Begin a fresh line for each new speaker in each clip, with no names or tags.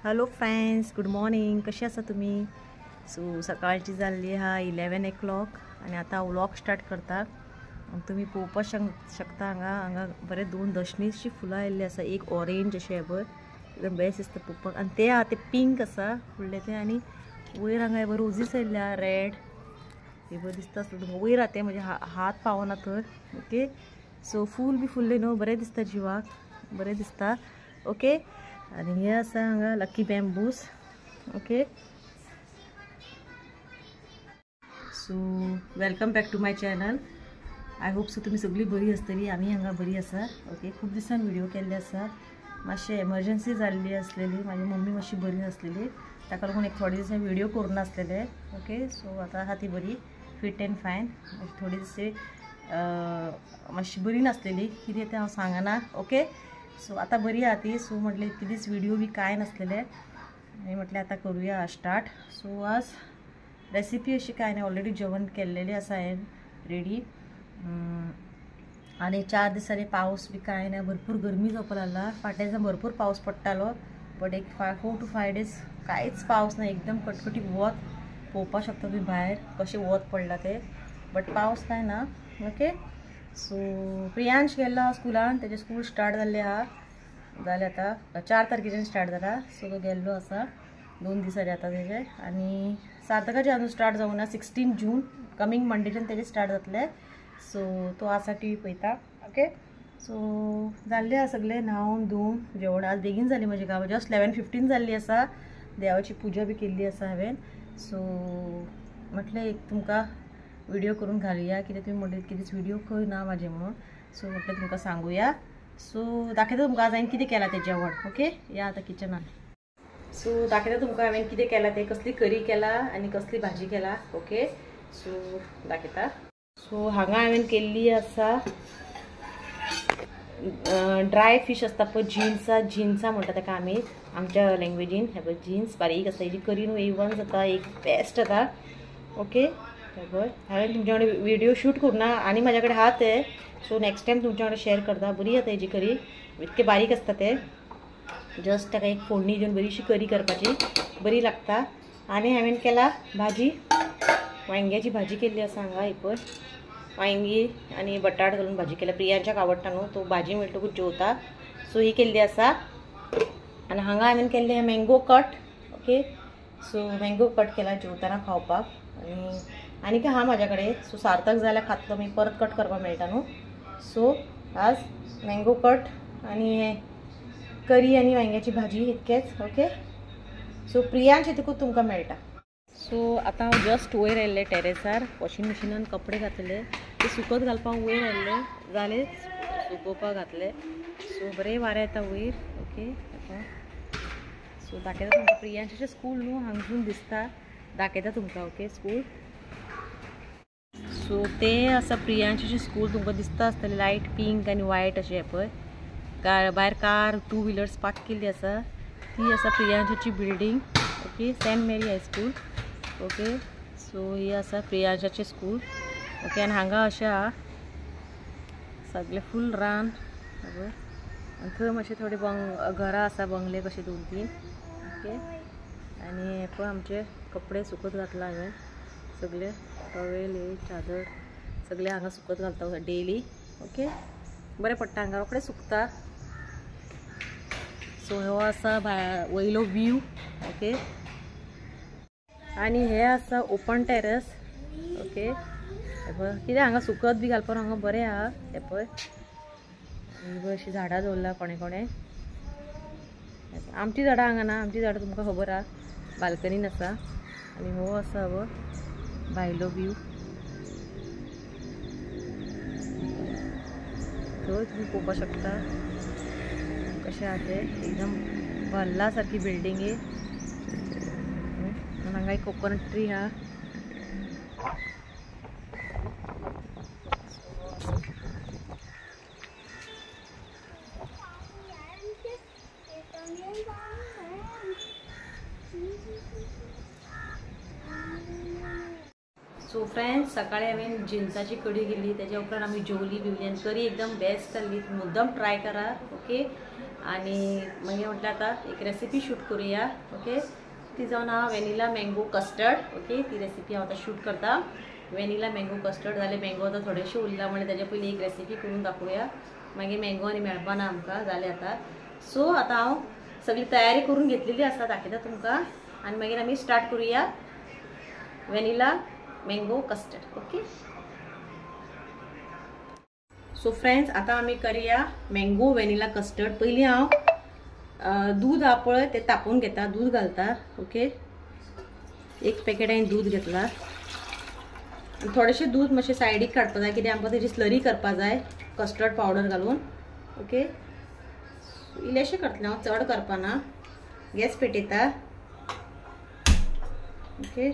Hello friends, good morning. कशी आसा तुमी? सो सकाळची जाल्ली आहा 11 o'clock आनी आतां हांव व्लॉग स्टार्ट करता। तुमी पळोवपाक शकता हांगा हांगा बरे दोन दशणीची फुलां आयिल्ली आसा, एक ऑरेंज अशें पळय एकदम बेस्ट दिसता पळोवपाक, आनी ते आहा ते पिंक आसा फुडले ते, आनी वयर हांगा हे रोजीस आयिल्ले आहा रेड, हे बरें दिसता आसलें तुमकां। वयर आहा ते म्हजे हात पावना थंय। ओके, सो फूल बी फुल्लें न्हू, बरें दिसता जिवाक, बरें दिसता। ओके, आनी हे आसा हांगा lucky bamboos. Okay, so welcome back to my channel. I hope so तुमी सगळीं बरी आसतली, आमी हांगा बरी आसा। ओके, खूब दिसान व्हिडिओ केल्ले आसा, मातशें एमर्जन्सी जाल्ली आसलेली, म्हाजी मम्मी मातशी बरी नासलेली, ताका लागून एक थोडे दिसां व्हिडिओ करूं नासलेले। ओके, सो आतां आहा ती बरी, फिट एंड फायन। थोडे दीस मातशी बरी नासलेली, कितें तें हांव सांगना। ओके, सो आतां बरी आहा ती। सो म्हटलें इतके दीस व्हिडिओ बी कांय नासलेले, आनी म्हटलें आतां करुया स्टार्ट। सो आज रेसिपी अशी कांय ना, ऑलरेडी जेवण केल्लेलें आसा हांवें रेडी। आनी 4 दिसांनी पावस बी कांय ना, भरपूर गरमी जावपाक लागला। फाटल्या दिसा भरपूर पावस पडटालो, बट एक 4 to 5 days कांयच पावस ना, एकदम कटकटी वत पळोवपाक शकता तुमी भायर कशें वत पडलां तें, बट पावस कांय ना। ओके, सो प्रियांश गेल्लो स्कुलान, तेजें स्कूल स्टार्ट जाल्लें आहा, जालें आतां 4 तारखेच्यान स्टार्ट जाला। सो तो गेल्लो आसा, 2 दिसांनी आतां तेजें। आनी सार्थकाचें अजून स्टार्ट जावंक ना, 16 जून कमींग मंडेच्यान तेजें स्टार्ट जातलें। सो तो आसा टी व्ही पळयता। ओके, सो जाल्लें आसा सगळें न्हांवन धुवन जेवण। आज बेगीन जाली म्हजें काम, जस्ट 11:15 जाल्ली आसा। देवाची पुजा बी केल्ली आसा हांवें। सो म्हटलें एक तुमकां व्हिडिओ करून घालुया, कित्याक तुमी म्हणलें इतके दीस व्हिडिओ खंय ना म्हाजे म्हणून। सो म्हटलें तुमकां सांगुया। सो दाखयता तुमकां आज हांवें कितें केलां तें जेवण। ओके, या आतां किचनान। सो दाखयता तुमकां हांवें कितें केलां तें, कसली करी केला आनी कसली भाजी केला। ओके, सो दाखयता। सो हांगा हांवें केल्ली आसा ड्राय फिश आसता पळय, जिन्सा, जिन्सा म्हणटा ताका आमी आमच्या लँग्वेजीन। हे पळय जिन्स बारीक आसता, हेजी करी न्हू A1 जाता, एक बेस्ट जाता। ओके, पळय हांवें तुमच्या कडेन व्हिडिओ शूट करूं ना आनी म्हाज्या कडेन आहा ते, सो नेक्स्ट टायम तुमच्या कडेन शेअर करता। बरी जाता हेजी करी, इतके बारीक आसता ते, जस्ट ताका एक फोडणी दिवन बरीशी करी करपाची, बरी लागता। आनी हांवें केला भाजी, वांयग्याची भाजी केल्ली आसा हांगा। ही पळय वांयगी आनी बटाट घालून भाजी केल्या, प्रियांच्याक आवडटा न्हू तो भाजी म्हणटकूच जेवता, सो ही केल्ली आसा। आनी हांगा हांवें केल्ले mango cut. Okay, so mango cut केला जेवताना खावपाक। आनी आनी काय आहा म्हाज्या कडेन, सो सार्थक जाल्यार खातलो मी, परत कट करपाक मेळटा न्हू। सो आज मँगो कट आनी करी आनी वांयग्याची भाजी इतकेच। ओके, सो प्रियांश येतकूच तुमकां मेळटा। सो आतां हांव जस्ट वयर आयिल्लें टेरेसार, वॉशिंग मशिनान कपडे घातले ते सुकत घालपाक वयर आयिल्ले, जाले सुकोवपाक घातले। सो बरें वारें येता वयर। ओके, आतां सो दाखयता तुमकां प्रियांशाचें स्कूल न्हू हांगसून दिसता, दाखयता तुमकां। ओके, स्कूल, सो ते आसा प्रियांशाचें स्कूल, तुमकां दिसता आसतलें लायट पिंक आनी वायट अशें पळय। भायर कार 2 व्हिलर्स पार्क केल्ली आसा, ती आसा प्रियांशाची building. Okay, Saint Mary high school. Okay, so ही आसा प्रियांशाचें स्कूल। ओके, आनी हांगा अशें आहा सगळें फूल रान, आनी थंय मातशे थोडे घरां आसा, बंगले कशे 2-3। ओके, आनी हे पळय आमचे कपडे सुकत घातला हांवें सगळे, टॉवेल हे चादर सगळे हांगा सुकत घालता डेली। ओके, बरें पडटा हांगा, रोखडें सुकता। सो हो आसा वयलो व्यू। ओके, आनी हे आसा ओपन टेरस। ओके, हे पळय कितें हांगा सुकत बी घालपाक हांगा बरें आहा। हे पळय अशीं झाडां दवरला कोणे कोणे, आमची झाडां हांगा ना, आमची झाडां तुमकां खबर आहा बाल्कनीन आसा। आनी हो आसा हो भायलो व्यू, थंय तुमी पळोवपाक शकता कशें आहा तें, एकदम भरला सारकी बिल्डींग। हांगा एक कोकोनट ट्री आहा। सो फ्रेंड्स, सकाळी हांवें जिन्साची कडी केली, तेज्या उपरांत आमी जेवली बिवली आनी करी एकदम बेस्ट जाल्ली, मुद्दम ट्राय करा। ओके, आनी मागीर म्हटलें आतां एक रेसिपी शूट करुया. ओके, ती जावन आहा व्हॅनिला मँगो कस्टर्ड. ओके, ती रेसिपी हांव आतां शूट करता. व्हॅनिला मँगो कस्टर्ड जालें, मँगो आतां थोडेशे उरला म्हणल्यार ताजे पयलीं एक रेसिपी करून दाखोवया, मागीर मँगो आनी मेळपा ना आमकां जालें आतां. सो आतां हांव सगळी तयारी करून घेतलेली आसा, दाखयता तुमकां आनी मागीर आमी स्टार्ट करुया vanilla mango custard. Okay, so friends आतां आमी करुया मँगो व्हॅनिला कस्टर्ड. पयलीं हांव दूद आहा पळय तें तापोवन घेता, दूद घालता. ओके, एक पॅकेट हांवें दूद घेतला. थोडेशें दूद मातशें सायडीक काडपा जाय, कित्याक आमकां तेजी स्लरी करपा जाय कस्टर्ड पावडर घालून. ओके, इल्लेशें करतलें हांव, चड करपा ना. गॅस पेटयता. ओके,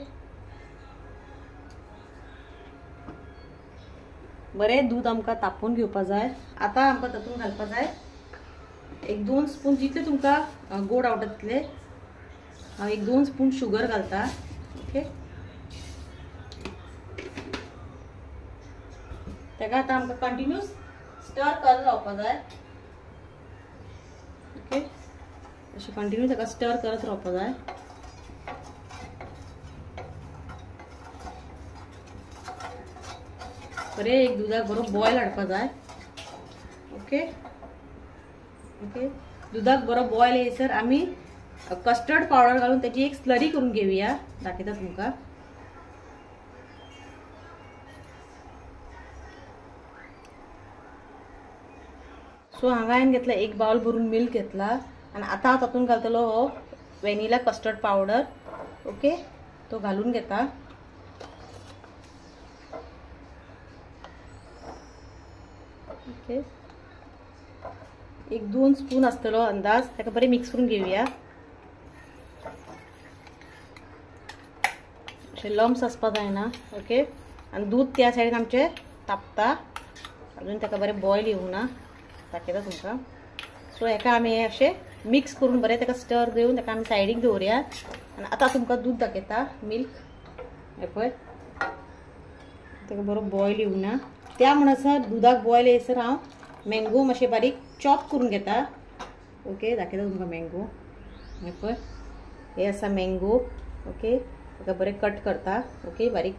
बरें दूद आमकां तापोवन घेवपा जाय. आतां आमकां तातूंत घालपा जाय एक 2 स्पून, जितले तुमकां गोड आवडटा तितले हांव एक 2 स्पून शुगर घालता. ओके, ताका आतां आमकां कंटिन्यूस स्टर करत रावपा जाय. ओके, अशें कंटिन्यू ताका स्टर करत रावपा जाय. बरें एक दुदाक बरो बॉयल हाडपा जाय. ओके ओके, दुदाक बरो बॉयल येयसर आमी कस्टर्ड पावडर घालून ताची एक स्लरी करून घेवया, दाखयता तुमकां. सो हांगा हांवें घेतला एक बावल भरून मिल्क घेतला आनी आतां हांव तातूंत घालतलो हो व्हॅनिला कस्टर्ड पावडर. ओके, तो घालून घेता. ओके, एक 2 स्पून आसतलो अंदाज, ताका बरें मिक्स करून घेवया. अशें लम्स आसपा जायना. ओके, आनी दूद त्या सायडीन आमचें तापता, अजून ताका बरें बॉयल येवना, दाखयता तुमकां. सो हेका आमी अशें मिक्स करून बरें ताका स्टर दिवन ताका आमी सायडीक दवरया. आनी आतां तुमकां दूद दाखयता, मिल्क. हें पळय ताका बरो बॉयल येवना. त्या म्हणसर दुदाक बॉयल येयसर हांव मँगो मातशें बारीक चॉप करून घेता. ओके, दाखयता तुमकां मँगो. हें पळय हे आसा मँगो. ओके, ताका बरें कट करता. ओके, बारीक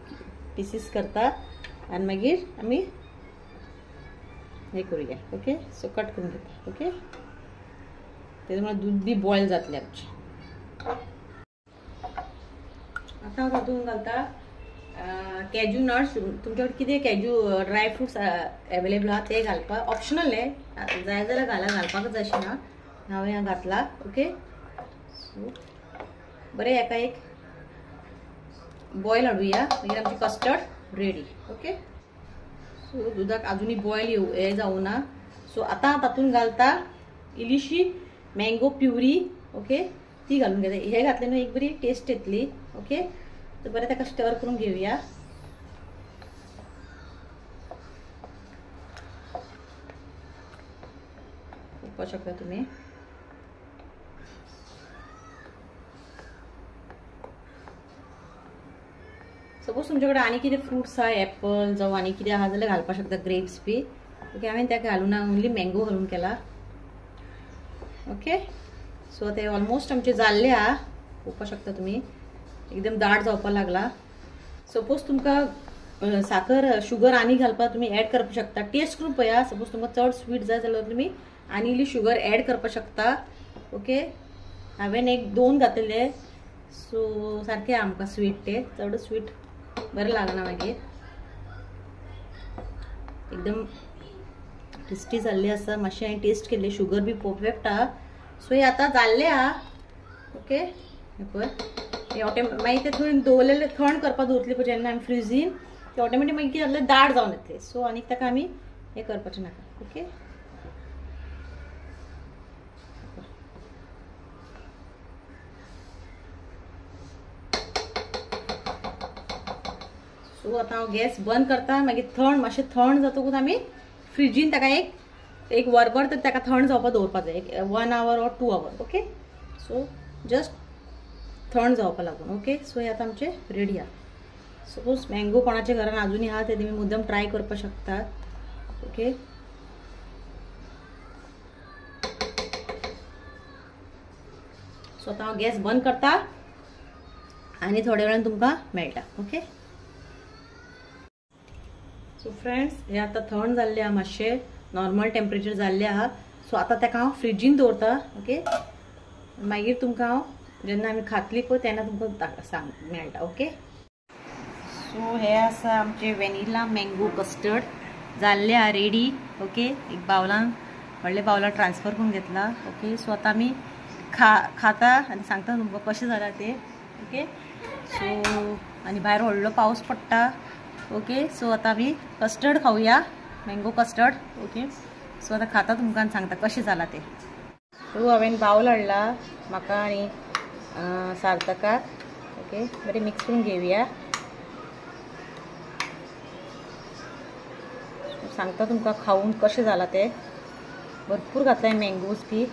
पिसीस करता आनी मागीर आमी हें करुया. ओके, सो कट करून घेता. ओके, तेजे मुळे दूद बी बॉयल जातलें आमचें. आतां हांव तातूंत घालता कॅज्यू नट्स. तुमच्या कडेन कितें कॅज्यू ड्राय फ्रुट्स एवेलेबल आहा ते घालपाक ऑप्शनल आहे, जाय जाल्यार घाला, घालपाक जाय अशें ना. हांवें घातला. ओके, सो बरें हेका एक बॉयल हाडुया, मागीर आमची कस्टर्ड रेडी. ओके, सो दुदाक अजुनूय बॉयल येव हें जावना. सो आतां तातूंत घालता इल्लीशी मँगो प्युरी. ओके, ती घालून घेता. हें घातलें न्हू एक बरी टेस्ट येतली. ओके, तर बरें ताका स्टर करून घेवया. पळोवपाक शकता तुमी. सपोज तुमचे कडेन आनी कितें फ्रुट्स आहा, एप्पल जावं आनी कितें आहा जाल्यार घालपाक शकता, ग्रेप्स बी. ओके, हांवें ताका घालूना, ओन्ली मँगो घालून केला. ओके, सो ते ऑलमोस्ट आमचें जाल्लें आहा, पळोवपाक शकता तुमी, एकदम दाट जावपाक लागला. सपोज तुमकां साखर शुगर आनी घालपाक तुमी एड करपाक शकता, टेस्ट करून पळया. सपोज तुमकां चड स्वीट जाय जाल्यार तुमी आनी इल्ली शुगर एड करपाक शकता. ओके, हांवें एक 2 घातले, सो सारकें आमकां स्वीट, ते चड स्वीट बरें लागना मागीर. एकदम टेस्टी जाल्ली आसा, मातशें हांवें टेस्ट केल्ली, शुगर बी परफेक्ट आहा. सो हें आतां जाल्लें आहा. ओके, हें पळय हें मागीर तें थंय दवरलेलें थंड करपाक दवरतलें पळय जेन्ना आमी फ्रिजीन, ते ऑटोमॅटीक मागीर कितें जातलें, दाट जावन येतलें. सो आनीक ताका आमी हें करपाचें नाका. ओके, सो आतां हांव गॅस बंद करता. मागीर थंड मातशें थंड जातकूच आमी फ्रिजीन ताका एक वरभर तर ताका थंड जावपाक दवरपाक जाय, 1 hour or 2 hour. Okay, so just थंड जावपाक लागून. ओके, सो हे आतां आमचें रेडी आहा. सपोज मँगो कोणाच्या घरान अजूनय आहा ते तुमी मुद्दम ट्राय करपाक शकता. ओके, सो आतां हांव गॅस बंद करता आनी थोड्या वेळान तुमकां मेळटा. ओके, सो फ्रेंड्स हे आतां थंड जाल्ले आहा, मातशें नॉर्मल टेम्परेचर जाल्लें आहा. सो आतां ताका हांव फ्रिजीन दवरता. ओके, मागीर तुमकां हांव जेन्ना आमी खातली पळय तेन्ना तुमकां सांग मेळटा. ओके, सो हे आसा आमचे वेनिला मँगो कस्टर्ड जाल्ले आहा रेडी. ओके, एक बावलान व्हडले बावलान ट्रान्सफर करून घेतला. ओके, सो आतां आमी खाता आनी सांगता तुमकां कशें जालां तें. ओके, सो आनी भायर व्हडलो पावस पडटा. ओके, सो आतां आमी कस्टर्ड खावया, मँगो कस्टर्ड. ओके, सो आतां खाता तुमकां सांगता कशें जालां तें. सो हांवें बावल हाडला म्हाका आनी सार्थकाक. ओके, बरें मिक्स करून घेवया. सांगता तुमकां खावन कशें जालां तें. भरपूर घातलाय मँगोज बी.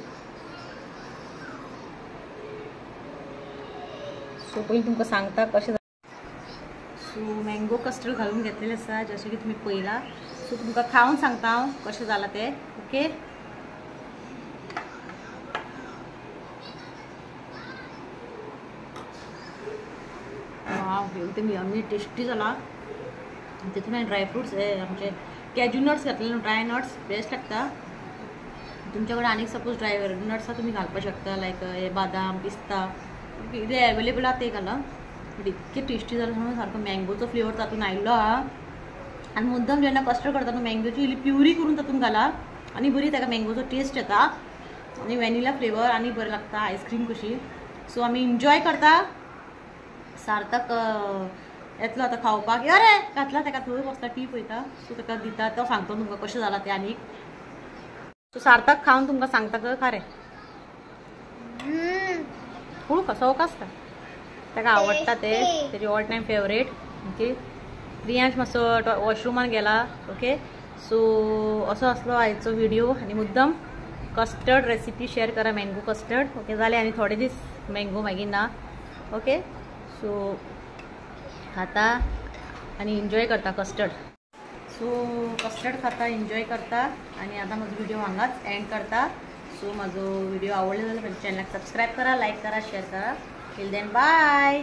सो पयलीं तुमकां सांगता कशें. सो मँगो कस्टर्ड घालून घेतलेलें आसा जशें की तुमी पळयला. सो तुमकां खावन सांगता हांव कशें जालां तें. ओके, वाव, एकदम यम्मी टेस्टी जाला. तितून हांवें ड्राय फ्रुट्स आमचे कॅज्यू नट्स घातलेले, ड्राय नट्स बेस्ट लागता. तुमच्या कडेन आनीक सपोज ड्राय नट्स तुमी घालपाक शकता, लायक हे बादाम, पिस्ता, कितें एवेलेबल आहा ते घाला. बट इतकें टेस्टी जालें म्हणून सारको मँगोचो फ्लेवर तातूंत आयिल्लो आहा. आनी मुद्दम जेन्ना कस्टर्ड करता न्हू मँगोची इल्ली प्युरी करून तातूंत घाला आनी बरी ताका मँगोचो टेस्ट येता आनी वेनिला फ्लेवर आनी बरें लागता, आयस्क्रीम कशी. सो आमी एन्जॉय करता. सार्थक येतलो आतां खावपाक. अरे घातला ताका, थंय बसला टी पळयता. सो ताका दिता, तो सांगता तुमकां कशें जालां तें आनीक. सो सार्थक खावन तुमकां सांगता खरें हळू सवकास का ताका आवडटा ते, तेजी all time favourite. Okay, Priyansh मातसो वॉशरुमान गेला. ओके, सो असो आसलो आयचो व्हिडिओ आनी मुद्दम कस्टर्ड रेसिपी शेअर करा, मँगो कस्टर्ड. ओके, जालें आनी थोडे दीस मँगो मागीर ना. ओके, सो खाता आनी एन्जॉय करता कस्टर्ड. सो कस्टर्ड खाता, एन्जॉय करता आनी आतां म्हजो व्हिडिओ हांगाच एंड करता. सो म्हजो व्हिडिओ आवडलो जाल्यार म्हज्या चॅनलाक सबस्क्रायब करा, लायक करा, शेअर करा. Till then bye.